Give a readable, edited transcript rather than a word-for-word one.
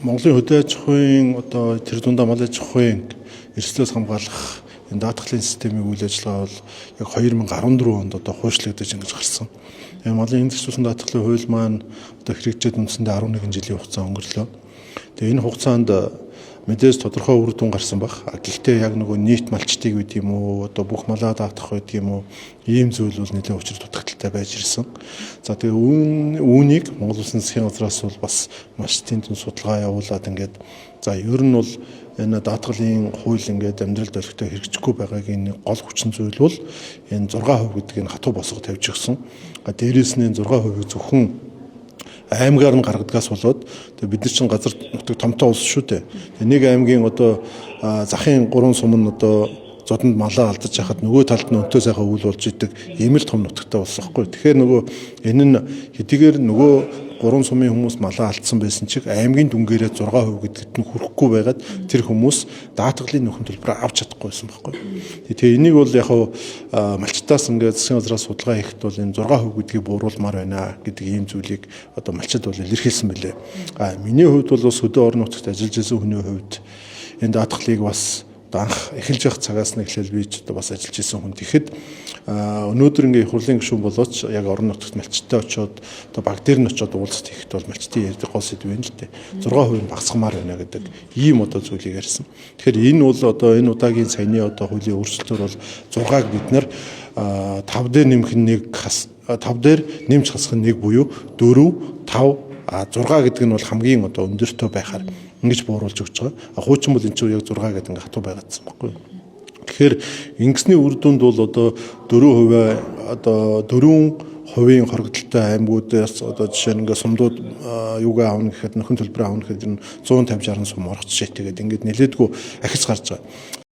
Монголын хөдөө аж ахуйн одоо тэр дундаа мал аж ахуйн эрсдлээс хамгаалах энэ даатгалын системийн үйл ажиллагаа бол яг 2014 онд одоо хуушлагдаж ингэж гарсан. Тэгээ малын энд зохицуулсан даатгалын хууль маань одоо хэрэгжээд үндсэндээ 11 жилийн хугацаа өнгөрлөө. Тэгээ энэ хугацаанд мэдээж тодорхой үр дүн гарсан баг. Гэхдээ яг нөгөө нийт малчдыг үед юм уу, одоо бүх малаа даатгах үед юм уу, ийм зүйл бол нэлээд учир дутагдaltaй байж ирсэн. За, тэгээ үүнийг Монгол Улсын засгийн газраас бол бас маш тэнцэн судалгаа явуулаад, ингээд за ер нь бол энэ даатгалын хууль ингээд амьдралд олигтой хэрэгжихгүй байгаагийн гол хүчин зүйл бол энэ 6% гэдэг энэ хатуу босго тавьж өгсөн. Дээрээс нь энэ 6%-ийг зөвхөн аймгаар нь гаргадгаас болоод, тэгээ бид нар чинь газар нутаг томтой улс шүү дээ. Тэгээ нэг аймгийн одоо захын гурван сум нь одоо зодонд малаа алдаж хахад нөгөө талд нь өнтөө сайхан үйл болж идэг ийм л том нутагтай болсон байхгүй. Тэгэхээр нөгөө энэ нь хэдийгээр нөгөө гурван сумын хүмүүс малаа алдсан байсан чиг аймгийн дүнгээрээ 6% гэдэгт нь хүрэхгүй байгаад тэр хүмүүс даатгалын нөхөн төлбөрөө авч чадахгүй байсан байхгүй. Тэгээ энийг бол яг малчтаас ингээд засгийн газраас судалгаа хийхэд бол энэ 6% гэдгийг бууруулмаар байна гэдэг ийм зүйлийг одоо малчид бол илэрхийлсэн билээ. А миний хувьд бол бас хөдөө орон нутагт ажиллаж байсан хүний хувьд энэ даатгалыг бас анх эхэлж явах цагаас нь эхлээл би ч одоо бас ажиллаж исэн хүн. Тэгэхэд өнөөдөр ингээ их хурлын гишүүн болооч яг орон нутагт малчтай очиод, одоо баг дээр нь очиод уулзалт хийхэд бол малчтын ярьдаг гол сэдв юм л дээ. 6% нь багасгамаар байна гэдэг ийм одоо зүйлийг ярьсан. Тэгэхээр энэ бол одоо энэ удаагийн саяны одоо хуулийн өөрчлөлтөөр бол 6-аг бид нар 5 дээр нэмэх нь 1 хас, 5 дээр нэмж хасах нь 1 буюу 4, 5, 6 гэдэг нь бол хамгийн одоо өндөртөө байхаар ингэж бууруулж өгч байгаа. А хуучин бол энэ чинь яг 6 гэдэг ингээ хатуу байгаадсан байхгүй юу? Тэгэхээр ингэсний үр дүнд бол одоо 4%, одоо 4%-ийн хорогдолтой аймагуудаас одоо жишээ нь ингээ сумдууд юугаа авна гэхэд, нөхөн төлбөрөө авна гэхэд энэ 150 60 сум орох жишээтэйгээд ингээд нэлээдгүй ахиц гарч байгаа.